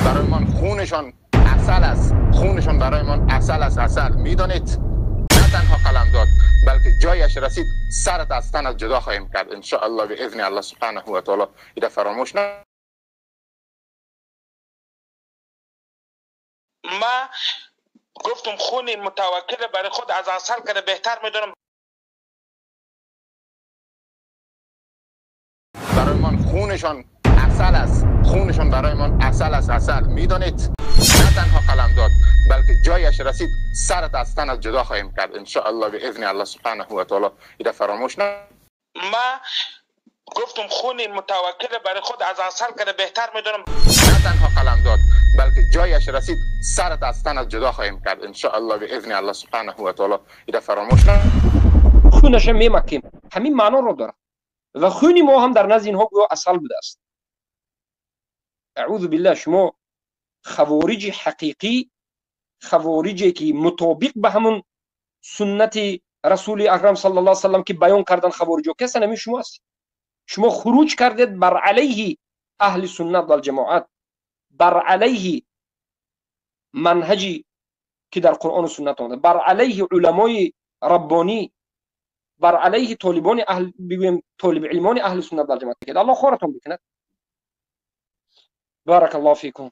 برایمان خونشان عسل است، خونشان برایمان عسل است، عسل. میدانید نه تنها قلم داد بلکه جایش رسید سرت از تنت جدا خواهیم کرد ان شاء الله به اذن الله سبحانه و تعالی. ایده فراموش نه. ما گفتم خون متوکل برای خود از عسل کرده بهتر میدونم. برایمان خونشان عسل است، خونشان برایمان عسل است، عسل. میدانید نه تنها قلم داد بلکه جایش رسید سرت از تنت جدا خواهیم کرد ان شاء الله به اذن الله سبحانه و تعالی. ایده فراموش نه. ما گفتم خون متوکل برای خود از عسل کرده بهتر میدونم. نه تنها قلم داد بلکه جایش رسید سرت از تنت جدا خواهیم کرد ان شاء الله به اذن الله سبحانه و تعالی. ایده فراموش نه. خونش میمکیم، همین معنا رو داره و خونی ما هم در نزد اینها گویا عسل بوده است. اعوذ بالله. شما خوارج حقیقی، خوارجی که مطابق به همون سنت رسول اکرم صلی الله علیه و سلم که بیان کردن خوارج که هستن، همین شما هستید. شما خروج کردید بر علیه اهل سنت و الجماعت، بر علیه منهجی که در قرآن و سنت آمده، بر علیه علمای ربانی، بر علیه طالبان اهل، بگویم طالب علمان اهل سنت و الجماعت. الله خورتون بکند. بارک الله فیکم.